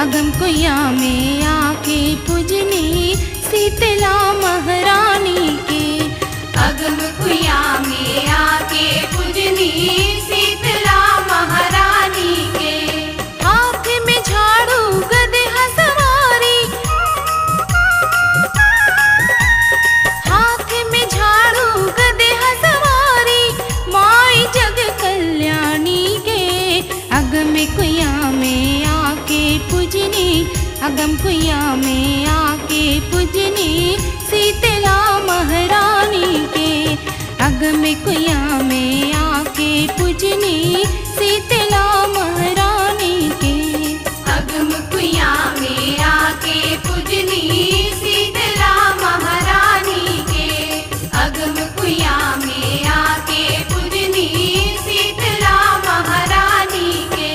अगम कुइया में आके पूजनी शीतला महारानी के। अगम कुइया में आके पूजनी शीतला महारानी के। हाथ में झाड़ू गदहा सवारी, हाथ में झाड़ू गदहा सवारी, माई जग कल्याणी के। अगम कुइया में आके पूजनी, अगम कुइया में आके पूजनी शीतला महारानी के। अगम कुइया में आके पूजनी शीतला महारानी के। अगम कुइया में आके पूजनी शीतला महारानी के। अगम कुइया में आके पूजनी शीतला महारानी के।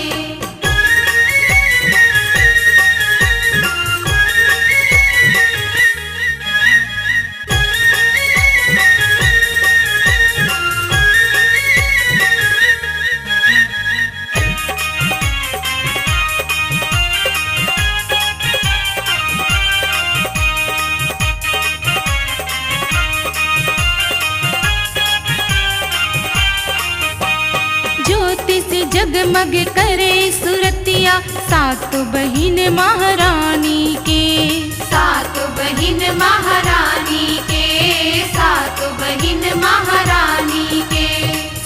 ज्योति से जगमग करे सुरतिया, सात बहिन महारानी के। सात बहिन महारानी के, सात बहिन महारानी के।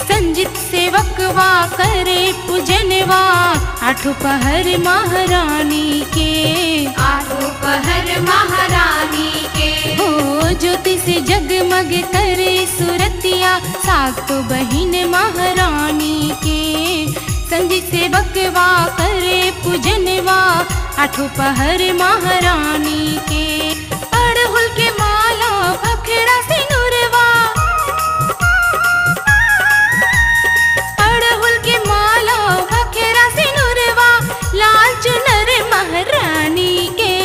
संजित सेवकवा करे पूजनवा, आठों पहर महारानी के। आठों पहर महारानी के। हो ज्योति से जगमग करे सुरतिया, सात बहिन महारानी के। संजित सेवकवा करे पूजनवा, आठों पहर महारानी के। अड़हुल के माला भखड़ा सिनुरवा, अड़हुल के माला भखेरा सिनुरवा, लाल चुनर महारानी के।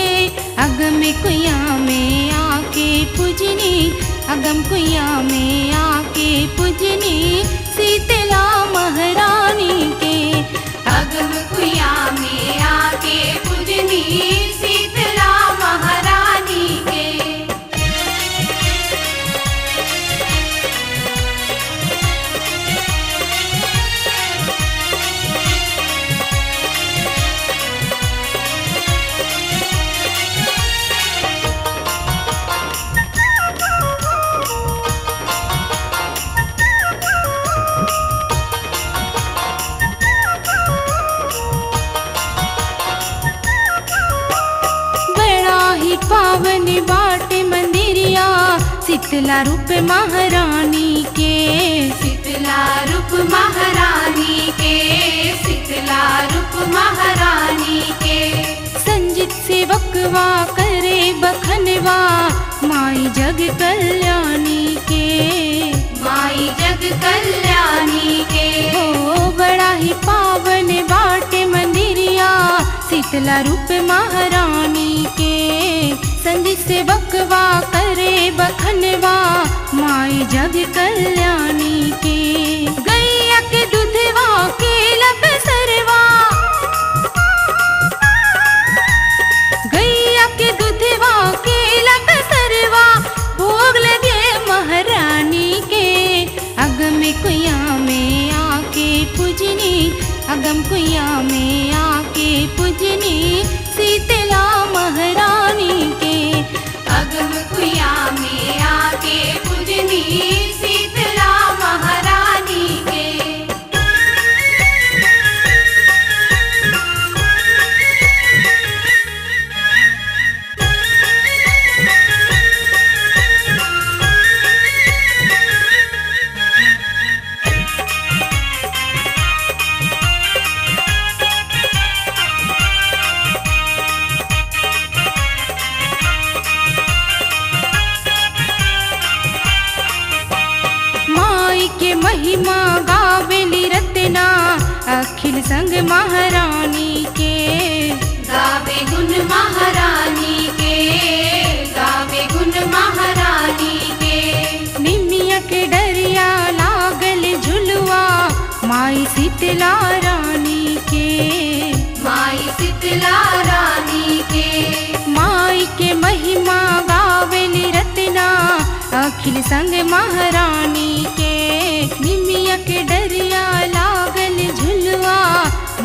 अगम कुइया में आके पूजनी, अगम कुइया में आके पूजनी शीतला महारानी के। अगम कुइया में आके पूजनी शीतला महारानी के। बड़ा ही पावन बाट मंदिरिया, शीतला रूप महारानी के। शीतला रूप महारानी के, शीतला रूप महारानी के। संजित सेवकवा करे बखनवा, माई जग कल्याणी के। माई जग कल्याणी के। हो बड़ा ही पावन बाट मंदिरिया, शीतला रूप महारानी के। संजित सेवकवा करे बखनवा, माई जग कल्याणी के। गैया के दूधवा केला कसरवा, गैया के दूधवा केला कसरवा, भोग लगे महारानी के। अगम कुइया में आके पूजनी, अगम कुइया में आके पूजनी शीतला महारानी के। अगम कुइया में आके पूजनी शीतला महारानी के। माई के महिमा गावेली रत्ना, अखिल संग महारानी के। गावे गुण महारानी के, गावे गुण महारानी के। निमिया के डरिया लागल झुलुआ, माई शीतला रानी के। माई शीतला रानी। राखिल संग महारानी के। निमिया के डरिया लागल झुलवा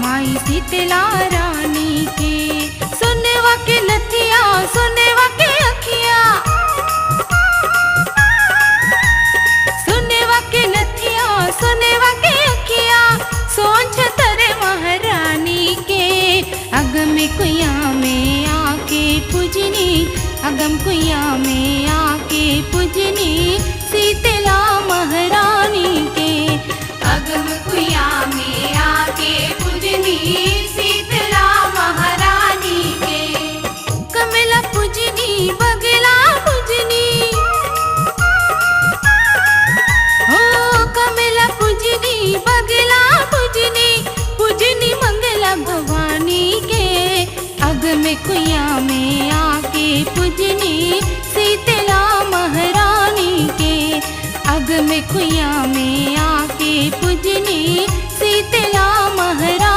माई शीतला रानी के। सोनेवा के नथिया सोनेवा के अखिया, सोनेवा के नथिया सोनेवा के अखिया, सोच तरे महारानी के। अगम कुइया में आके पूजनी, अगम कुइया में आके पूजनी शीतला महारानी के। अगम कुइया में आके पूजनी शीतला महारानी के। कमला पूजनी बगला पूजनी, हो कमला पूजनी बगला पूजनी, पूजनी मंगला भवानी के। अगम कुइया में आके पूजनी शीतला महारानी के। अगम कुइया में आके पूजनी शीतला महारानी।